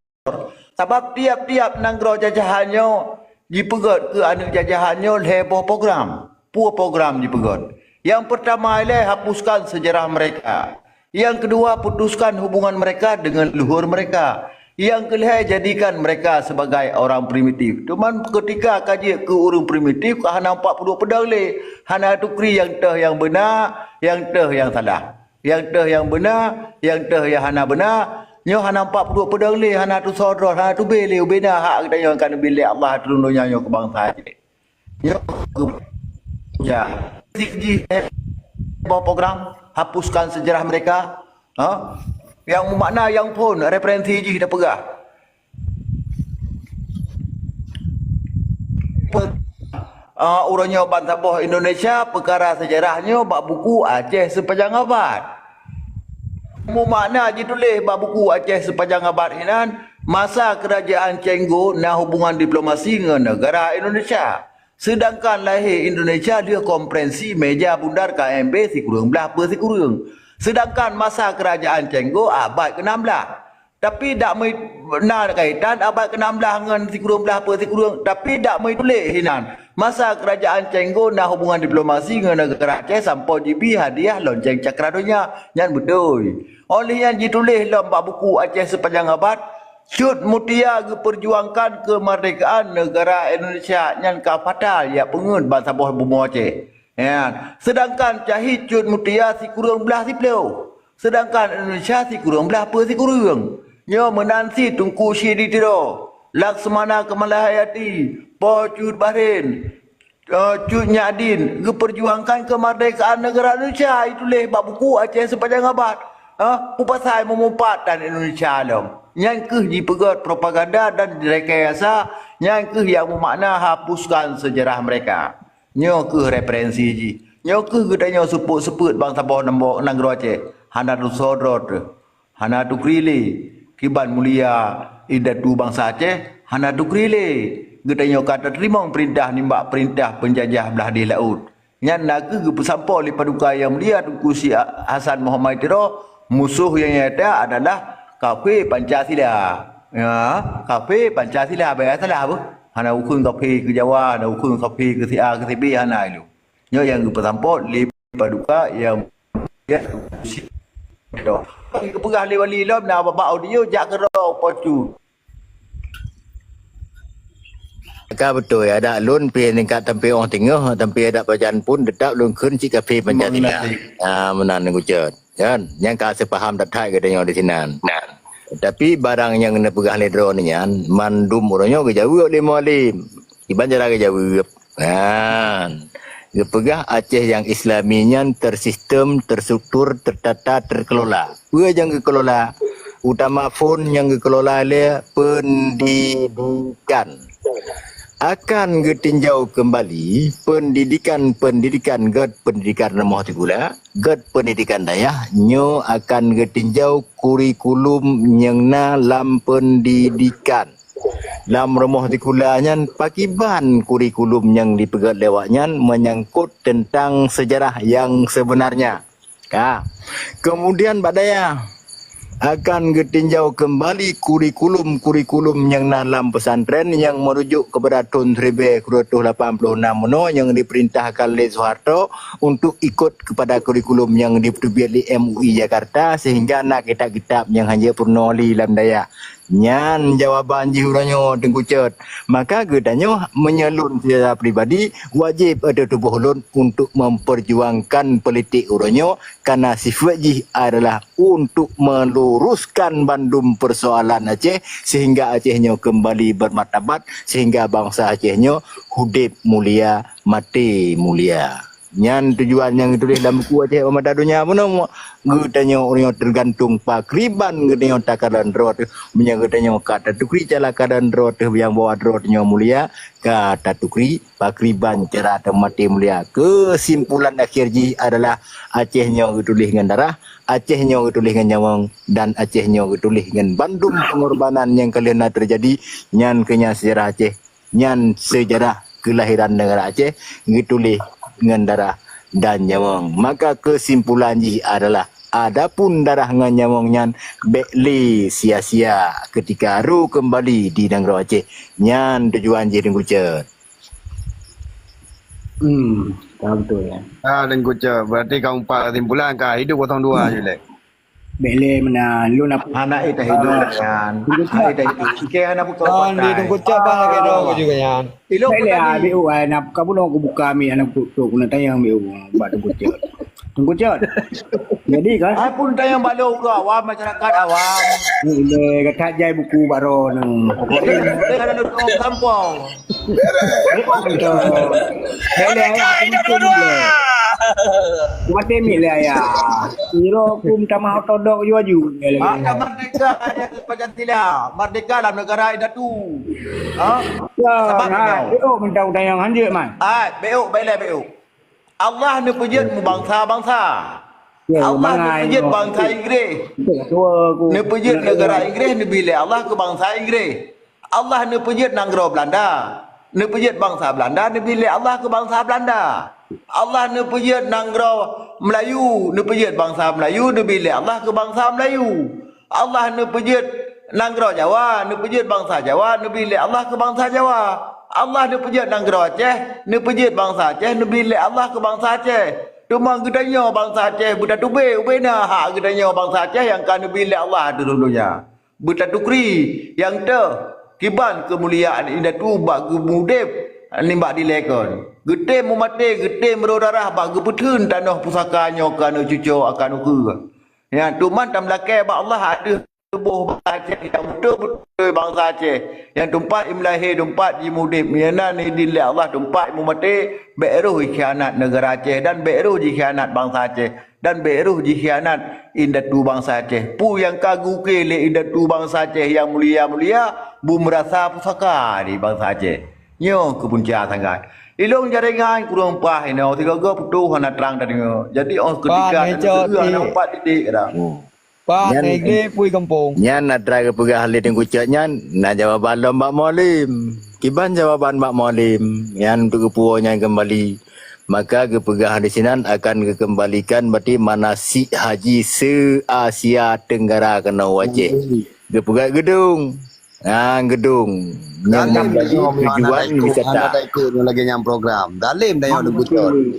Sabab tiap-tiap nanggroe jajahan nyoe jipeugét keu aneuëk jajahan nyoe lhée boh program. Peue program jipeugét? Nyang peurtama ilée hapuskan seujarah mereka. Nyang keudua, putuskan hubungan mereka dengan leluhur mereka. Nyang keulhée, jadikan mereka sebagai orang primitif. Teuma keutika ka jeuet keu ureuëng primitif, ka hana empat puluh pedang lé. Hana tukri nyang teuh nyang beuna, nyang teuh nyang salah. Nyang teuh nyang beuna, nyang teuh nyang hana beuna. Nyoe hana empat puluh pedang lé, hana tusoe droe, hana tubé lé, ubena hak geutanyoe ka neubi lé Allah turun donya nyoe keu bansa Aceh. Nyoe keuh, ya. Jih, eh, boh program hapuskan sejarah mereka. Ha? Nyang meumakna nyang phon referensi jih tapeugah. Pe-, ah, uroe nyoe ban saboh Indonesia, peukara sejarah nyoe bak buku Aceh Sepanjang Abad. Meumakna jituléh bak buku Aceh Sepanjang Abad hinan, masa keurajeuen Cheng Go na hubungan diplomasi ngon neugara Indonesia. Seudangkan lahé Indonesia lheueh konferensi meja bundar K M B sikureueng blaih peuet sikureueng. Seudangkan masa keurajaan Cenggo abad keuenam blaih. Tapi dak meu-, na kaitan abad keuenam blaih ngon sikureueng blaih peuet sikureueng, tapi dak meutuléh hinan. Masa keurajaan Cenggo na hubungan diplomasi ngon neugara Aceh sampoe jibi hadiah lonceng Cakra Donya. Nyan beutôi. Óh lheueh nyan jituléh lom bak buku Aceh Sepanjang Abad, Cut Mutia geupeujuangkan keumeurdekaan neugara Indonesia, nyan ka fatal jak peungeuet bansaboh bumoe Aceh. Nyan. Seudangkan Syahid Cut Mutia sikureueng blaih siplôh. Seudangkan Indonesia sikureueng blaih peuet sikureueng. Nyoe meunan cit Teungku Chik di Tiro, Laksmana Kamalahayati, Po Cut Bahrain, eh, Cut Nyak Dhien geupeujuangkan keumeurdekaan neugara Indonesia, jituléh bak buku Aceh Sepanjang Abad. Ha, peue pasai meumumpat tan Indonesia lom. Nyan kheueh jipeugét propaganda dan direkayasa, nyan kheueh nyang meumakna hapuskan sejarah mereka. Nyoe kheueh referensi jih. Nyoe kheueh geutanyoe seupôt-seupôt bansaboh nanggroe Aceh. Hana teusoe droe teuh. Hana tukri lé. Kiban mulia indatu bansa Aceh, hana tukri lé. Geutanyoe ka tateurimong peurintah nibak peurintah peunjajah blah deh laôt. Nyan na kheueh geupeusampoe lé Paduka Yang Mulia Teungku Syik Hasan Muhammad Tiro, musoh nyang nyata adalah kafé Pancasila. Ya, kafé Pancasila, baya salah beuh. Hana ukheun kafé keu Jawa, hana ukheun kafé keu si A, keu si B, hana ilôn. Nyoe nyang geupeusampoe lé Paduka Yang Mulia Teungku Syik. Geupeugah lé wali lom na bak audio jak keudroe Po Cut. Ka beutôi, adak lôn pih ningkat sampoe óh teungoh, sampoe adak pajan pun teutap lôn kheun cit kafé Pancasila. Meunan. Ah, meunan Teungku Cut. Kan? Nyang ka seupaham that-that geutanyoe di sinan. Tapi barang nyang neupeugah lé droeneuh nyan, mandum uroe nyoe geujaweueb lé Mualem. Kiban cara geujaweueb. Kan? Geupeugah Aceh nyang Islami nyan tersistem, terstruktur, tertata, terkelola. Peue nyang geukelola? Utama phon nyang geukelola lé pendidikan. Akan geutinjau keumbali pendidikan-pendidikan gét pendidikan rumoh sikula, gét pendidikan dayah, nyoe akan geutinjau kurikulum nyang na lam pendidikan. Lam rumoh sikula nyan pakiban kurikulum nyang dipeugét lé awaknyan menyangkut teuntang seujarah nyang seubeunarnya. Ka. Keumudian bak dayah, akan geutinjau keumbali kurikulum-kurikulum nyang na lam peusantren nyang meurujok keupada thon siribée sikureueng reutôh lapan ploh nam meunoe nyang dipeurintahkan lé Soeharto untuk ikot keupada kurikulum nyang dipeuteubiet lé M U I Jakarta sehingga na kitab-kitab nyang hana peurunoe lé lam dayah. Nyan jawaban jih uroe nyoe Teungku Cot. Maka geutanyoe meunyoe lôn secara pribadi wajéb ateueh tuboh lôn untuk memperjuangkan politik uroe nyoe, karena sifat jih adalah untuk meluruskan bandum persoalan Aceh sehingga Aceh nyoe kembali bermartabat, sehingga bangsa Aceh nyoe udép mulia, maté mulia. Nyan tujuan nyang geutuléh lam buku Aceh Mata Donya bunoe. Geutanyoe ureuëng nyang teugantung pakriban geutanyoe takalon droe teuh. Meunyoe geutanyoe ka tatukri cala kalon droe teuh nyang bahwa droe teuh nyoe mulia, ka tatukri pakriban cara teuh maté mulia. Keusimpulan akhé jih adalah Aceh nyoe geutuléh ngon darah, Aceh nyoe geutuléh ngon nyawöng, dan Aceh nyoe geutuléh ngon bandum pengorbanan nyang ka lheueh na teujadi. Nyan keuh nyan seujarah Aceh. Nyan seujarah keulahiran neugara Aceh geutuléh ngon darah dan nyawöng. Maka keusimpulan jih adalah, adapun darah ngon nyawöng nyan bék lé sia-sia keutika aro keumbali di nanggroe Aceh. Nyan tujuan jih Teungku Cot. Hmm, ka beutôi ya. Ah, Teungku Cot. Berarti ka umpat kesimpulan ka hidup kosong dua je leh. Bék lé meunan, lôn ap- Hana ék tahidup nyan. Hana ék tahidup. Oke, hana buka. Kan di Teungku Cot bah lagèe droe juga nyan. Ilok Bék lé, ah, B O, ai, na ka bunoe kubuka mic, hana kututup, keuneuk tanyong B O bak Teungku Cot. Teungku Cot. Jadi kan? Ai pun tanyong bak lôn keu awam, masyarakat awam. Ni lé, ka that jai buku bak droeneuh. Dia ada nutup kampung. Merdeka ayah, aku mati dulu. Mati mic lé ayah. Iro aku minta maaf todok ju aju. Maka merdeka ayah Pancasila, merdeka dalam negara indatu. Ha? Ya, Sebab nah, kau. Beo minta udang yang hanjut, man. Ah, beo, baiklah beo. Allah neupeujeuet meubansa-bansa. Ya, Allah mangai neupeujeuet no. Bangsa Inggréh. Betul, tua aku. Neupeujeuet negara Inggréh neubi lé Allah keu bangsa Inggréh. Allah neupeujeuet nanggroe Belanda. Neupeujeuet bansa Beulanda, neubi lé Allah keu bansa Beulanda. Allah neupeujeuet nanggroe Meulayu, neupeujeuet bansa Meulayu, neubi lé Allah keu bansa Meulayu. Allah neupeujeuet nanggroe Jawa, neupeujeuet bansa Jawa, neubi lé Allah keu bansa Jawa. Allah neupeujeuet nanggroe Aceh, neupeujeuet bansa Aceh, neubi lé Allah keu bansa Aceh. Teuma geutanyoe bansa Aceh beutatubé ubé na hak geutanyoe bansa Aceh nyang ka neubi lé Allah ateueh donya. Beutatukri nyang teuh kiban keumuliaan indatu bak geumudeb nibak dilée kon. Geutem meumaté, geutem meurô darah bak geupeutheun tanoh pusaka nyoe keu aneuk cucoe akan ukeue. Nyan teuma tameulakée bak Allah ateueh tuboh bansa Aceh nyang beutôi-beutôi bansa Aceh. Nyang teumpat imeulahé, teumpat jimudeb, nyang na idin lé Allah, teumpat imeumaté, bék roh jikhianat neugara Aceh dan bék roh jikhianat bansa Aceh. Dan bék roh jikhianat indatu bansa Aceh. Peue nyang ka geuké lé indatu bansa Aceh nyang mulia-mulia, beumeurasa pusaka di bansa Aceh. Nyoe keupunca sangat. Ilong jaringan kureueng paih inoe, sigoe-goe putôh hana trang tadeungoe. Jadi, óh keutika hana seueu, hana umpat didik dah. Nyan, nyan atra geupeugah lé Teungku Cot nyan, na jawaban lom bak Mualem. Kiban jawaban bak Mualem, nyan untuk geupuwoe nyan keumbali. Maka geupeugah disinan akan geukeumbalikan bati manasik haji se-Asia Tenggara keunoe u Aceh. Geupeugah geudong. Ah, geudong. Nyang memberi tujuan wisata. Lagée nyang program. Dalim dah yang betul.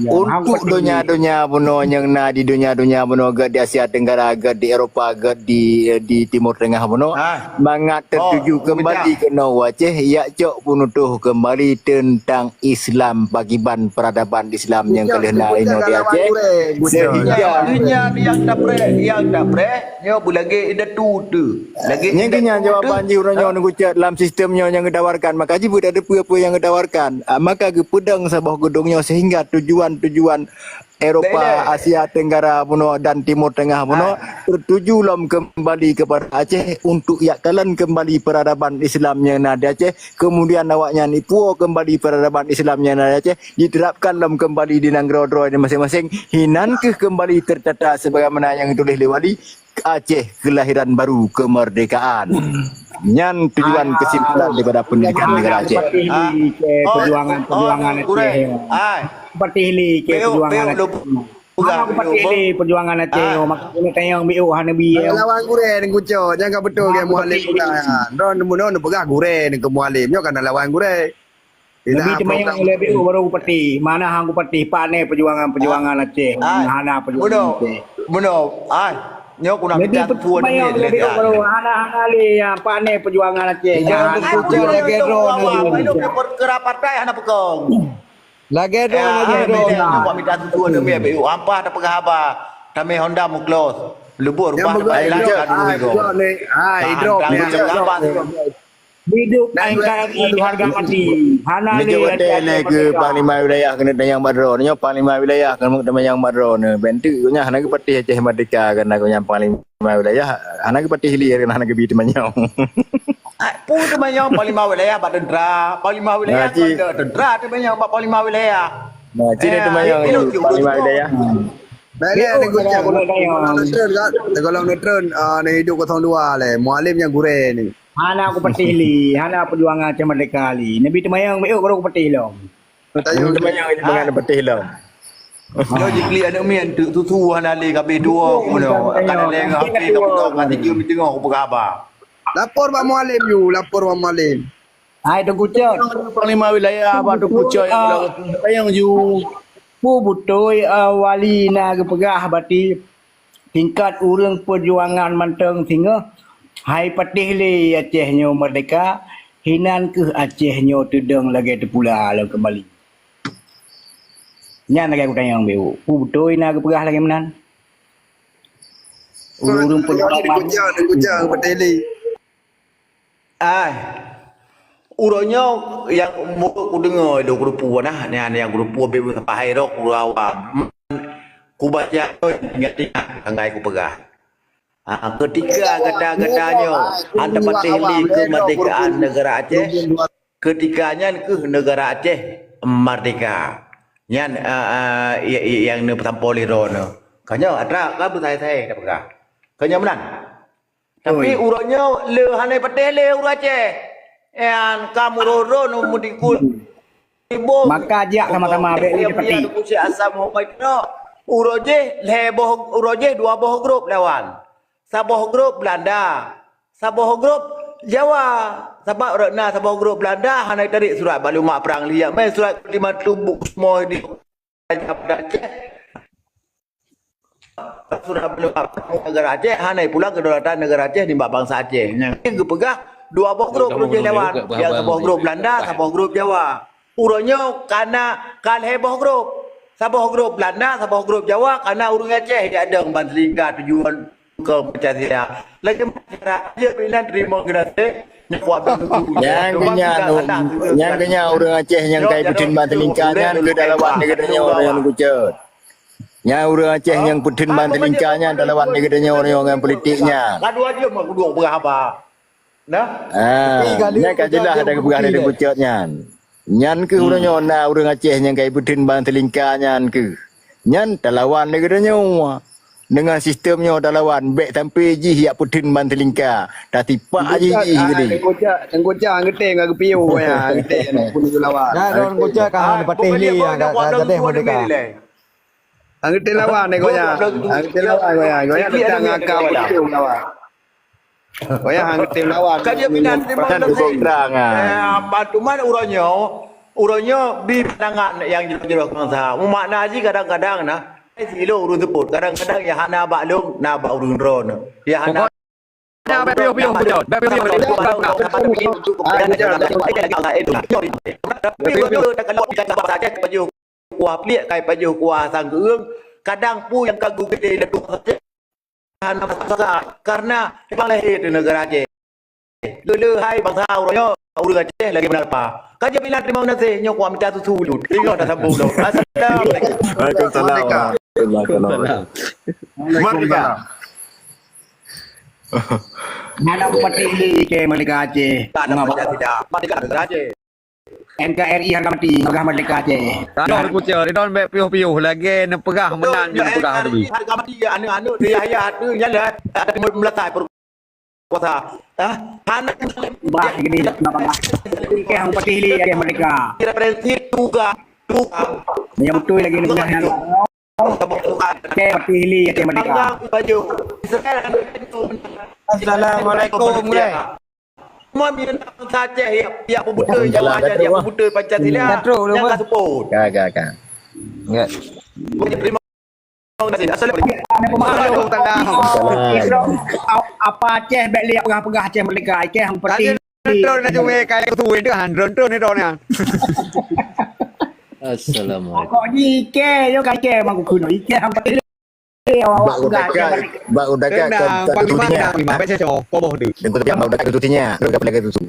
Untuk donya-donya bunoe nyang na di donya-donya bunoe, gét di Asia Tenggara, gét di Eropa, gét di, di Timur Tengah bunoe. Mangat tertuju kembali ke Aceh, yak cok penutuh kembali tentang Islam, pakiban peradaban Islam nyang ka lheueh na inoe di Aceh. Sehingga donya nyang tapreh, nyang tapreh, nyoe beulagée indatu teuh. Lagée indatu teuh. Jawaban jih uroe nyoe neugucok dalam sistem nyoe nyang geudawarkan. Maka jih beuet ada peue-peue nyang geudawarkan. Ah, maka geupeudong saboh geudong nyoe sehingga tujuan-tujuan Eropa, Asia Tenggara bunoe dan Timur Tengah bunoe tertuju lom kembali kepada Aceh untuk yak kalon kembali peradaban Islam nyang na di Aceh. Kemudian awaknyan ipuwoe kembali peradaban Islam nyang na di Aceh, diterapkan lom kembali di nanggroe droe masing-masing. Hinan keuh kembali tertata sebagaimana nyang geutuléh lé Wali, Aceh kelahiran baru kemerdekaan. Nyan tujuan kesimpulan daripada pendidikan negara Aceh. Patih li ke perjuangan-perjuangan Aceh. Patih li ke perjuangan Aceh. Hana kupatih li perjuangan Aceh. Maka kena tayang biuk hana bi. Lawan gurée ni kucok, jangan betul ke Mualem pula. Don bunoe neupeugah gurée ni ke Mualem. Nyoe kan lawan gurée. Neubi teumayang lé biuk baru kupatih. Mana hang kupatih, pane perjuangan-perjuangan Aceh. Hana perjuangan Aceh. Bunoe, bunoe, ai. Nyoe kuna neubi pita susu teumayang lé biuk baru hana, hana lé ya, pane perjuangan Aceh. Jangan betul lagée droe. Kerap patai hana pekong. Lagée droe, lagée droe. Nyoe buat mita susu neubi biuk. Ampah tapeugah haba. Tamé Honda muklos. Leubur rubah tempat ilang ka dulu. Hai, drop ya. Hidup NKRI harga mati. Hana lé Aceh ke Panglima Wilayah keuneuk tanyong bak droeneuh. Nyoe Panglima Wilayah keuneuk tanyong bak droeneuh. Bentuk nyan hana geupatéh Aceh merdeka keunan nyan Panglima Wilayah. Hana geupatéh li keunan hana geubi teumanyong. Peue teumanyong Panglima Wilayah bak teuntera? Panglima Wilayah kon teuntera teumanyong bak Panglima Wilayah. Nah, cina teumanyong Panglima Wilayah. Baik, ada gucang. Teuka lom neutron, ah, neuhidup kosong dua lé. Mualem nyang gurée ni. Hana kupatih li, hana perjuangan Aceh merdeka li. Neubi teumayang, meu'uk baru kupatih lom. Teumayang, teumayang, teumayang, patih lom. Nyoe jiklik aneuk miet, teuk susu hana lé, kabeh tuwoe keunoe. Akan lé ngon H P ka peugah, ka sijeuem di teungoh kupeugah haba. Lapor bak Mualem ju, lapor bak Mualem. Hai Teungku Cot. Panglima Wilayah, bak Teungku Cot nyang teumayang ju. Peue beutôi, ah, Wali na geupeugah bati tingkat ureuëng peujuangan mantong singoh hai patéh lé Aceh nyoe merdeka, hinan keuh Aceh nyoe teudong lagée teupula lom keumbali. Nyan lagée kutanyong beu, peue beutôi na geupeugah lagée meunan? Ureuëng-ureuëng peujuangan. Ai, uroe nyoe nyang muka kudeungoe lôn keureupue nah, nyan nyang keureupue beu pahai roh kurawa. Kubaca nyoe ingat-ingat anggai kupeugah. Ha, keutika gata-gata nyoe hana patéh lé keumeurdekaan neugara Aceh, keutika nyan keuh neugara Aceh merdeka. Nyan, a, a, i-, i-, nyang neupeusampoe lé droeneuh. Ka nyoe atra ka beusai-sai tapeugah. Ka nyoe meunan. Tapi uroe nyoe le hana patéh lé ureuëng Aceh. Nyan ka meuron-ron meudikul. Iboh. Maka jak sama-sama, bèk lé dipatéh. Kucing asam hok. Uroe jih lhèe boh, uroe jih dua boh grup lawan. Saboh grup Belanda, saboh grup Jawa. Sabab rot na saboh grup Belanda hana tarék surat bak lumak prang liyak. Meusurat lima tubuh semua di Aceh. Sudah belum apa, negara Aceh, hana pulang kedaulatan negara Aceh nibak bansa Aceh. Nyang geupeugah dua boh grup ureuëng lawan, nyang saboh grup Belanda, saboh grup Jawa. Uroe nyoe kana ka lhèe boh grup. Saboh grup Belanda, saboh grup Jawa, kana ureuëng Aceh jak dong ban selingka tujuan ke Pancasila. Lagi masyarakat je pilihan terima generasi. Nyang keunya, nyang keunya ureuëng Aceh nyang kai peuteun ban selingka nyan keu dalam negara nyoe ureuëng kucot. Nyan ureuëng Aceh nyang peuteun ban teulingka nyan talawan lagée tanyoe ureuëng ngon politik nyan. Ka dua jeuem aku duduk peugah haba. Nah. Ah, nyan ka jeulaih ada geupeugah dari bucot nyan. Nyan keuh ureuëng nyoe na ureuëng Aceh nyang kai peuteun ban teulingka nyan keuh. Nyan talawan lagée tanyoe. Dengan sistem nyoe talawan, bék sampai jih yak peuteun ban teulingka. Tatipak jih jih geude. Tengku Cak, Tengku Cak, geutem ka geupiôh ya, geutem pun geulawan. Dah, dah, Tengku Cak, ka han patéh lé ya, ka, ka, ka deh merdeka. Anggeuti lawan ni goyang. Anggeuti lawan goyang. Goyang teuka ngakau beutôi lawan. Goyang anggeuti lawan. Ka dia pindah terima kasih. Eh, apa tuman uroe nyoe? Uroe nyoe bi pandangan nyang jroh-jroh bangsa. Makna jih kadang-kadang nah, eh, silo ureuëng seupôt. Kadang-kadang ya hana bak lôn, na bak ureuëng droeneuh. Ya hana. Bèk piôh-piôh, Bujot. Bèk piôh-piôh. Kuah pliek kai pajoh kuah sang keueung, kadang peue nyang ka geugeude lé tuha saja hana masalah, karena memang lahé di negara Aceh. Geuleuhai bangsa uroe nyoe, ureuëng Aceh lagée meunan rupa. Ka jeuet bilang terima kasih, nyoe kuah mita susu dulu. Ingat dah sambung dong. Assalamualaikum. Waalaikumsalam. Waalaikumsalam. Merdeka. Malam petik ni ke Merdeka Aceh. Tak ada Merdeka Aceh. N K R I harga mati, peugah merdeka Aceh. Kalau kucing, ridon bèk piôh-piôh, lagée neupeugah meunan nyoe peugah tadi. Harga mati, aneuk-aneuk di ayah tu, nyan lah, ada timur melatai, perkuasa. Ah, anak bah, gini, kenapa bah? Ikeh hang patih li, ikeh merdeka. Referensi tuga, tuga. Yang betul lagi ni, peugah nyan. Ikeh patih li, ikeh merdeka. Assalamualaikum, Mulai. Semua minta bangsa Aceh ya, ya pembetul Jawa Aceh, ya pembetul Pancasila. Yang ka sebut. Ka, ka, ka. Terima kasih. Assalamualaikum. Apa Aceh bèk lihat peugah-peugah Aceh merdeka. Ikeh hang peti. Drone na cuma kai tu itu han drone tu ni drone ya. Assalamualaikum. Kok ni ikeh, yo kai ikeh mangku kuno. Ikeh hang peti. Bak udah dekat, bak udah dekat ke tutunya. Lima belas cocok, kau boh tu. Dan kau tak mau dekat tutunya, kau tak pernah ke tutu.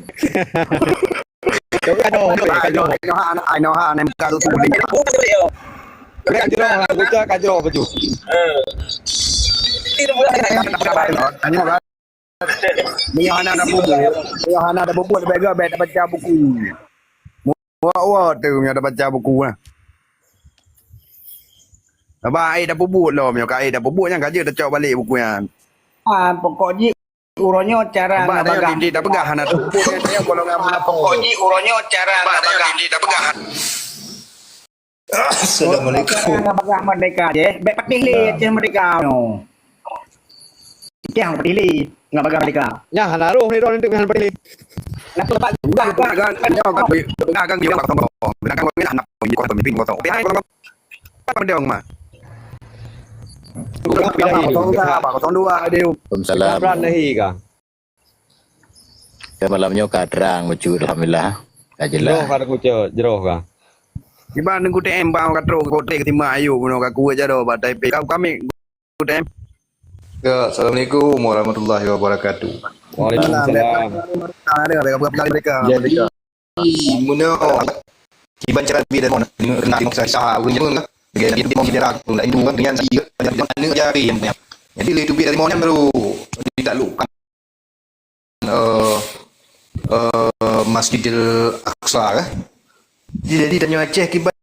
Kau kan dah, kau kan dah. Ai noh, ai noh, ai noh, nem ka tutu. Kau kan dah, kau kan dah, kau kan. Meunyoe hana na bubu, meunyoe hana na bubu, leubeh gèt bèk tabaca buku. Wah, wah, tu meunyoe tabaca buku lah. Abah ai dah peubuet lom, meunyoe ka ai dah peubuet nyan ka jeuet tacok balek buku nyan. Ah, pokok jih uroe nyoe cara ngabagah. Abah dah titik dah peugah hana peubuet nyan, dia golongan munafik. Pokok jih uroe nyoe cara ngabagah. Assalamualaikum. Ngabagah merdeka je. Bèk patih lé Aceh merdeka nyoe. Ikeh hang patih lé ngabagah merdeka. Nyan hana roh ni roh ni hana patih lé. Nak tempat udah kan. Nyoe kan peugah kan dia kosong kosong. Bilang kan kau nak nak pemimpin kosong. Pihak kosong. Apa dia mah? Kosong dua dia. Waalaikumsalam. Pran nahi ka. Ka malam nyoe ka trang bacut, alhamdulillah. Ka jeulaih. Jroh ka, Teungku Cot, jroh ka. Kiban Teungku T M bang ka trok kote ketimbang ayub bunoe ka kueh jaroe bak Taipei. Ka kami Teungku T M. Ya, assalamualaikum warahmatullahi wabarakatuh. Waalaikumsalam. Ada, ada, ada, ada, ada, ada. Jadi, meunoe kiban cara bi dan mon, kena tengok saya sah, urang jameun lah. Lagi lagi tu kita mau bicara, nak itu kan dengan saya, aneuk jari yang punya. Jadi, le teubiet dari mon nyan baru ditaklukkan, eh, eh, Masjidil Aqsa kan. Jadi, jadi tanyoe Aceh kiban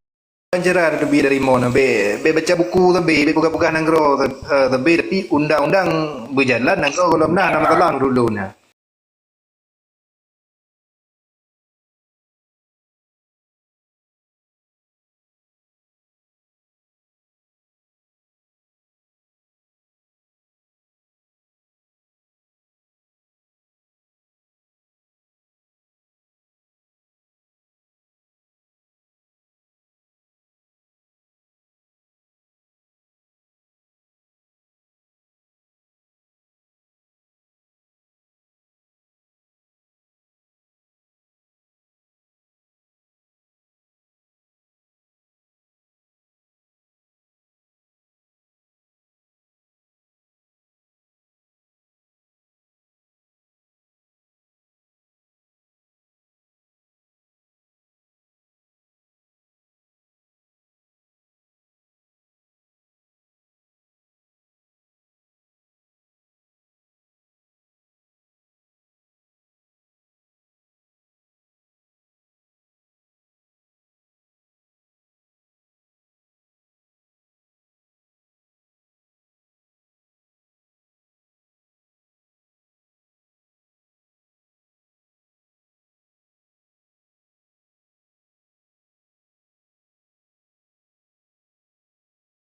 Cara teubiet dari mon, bèk, bèk baca buku sabe, bèk peugah-peugah nanggroe sa-, eh, sabe, tapi undang-undang beujalan, nanggroe gohlom na, na masalah dulu na.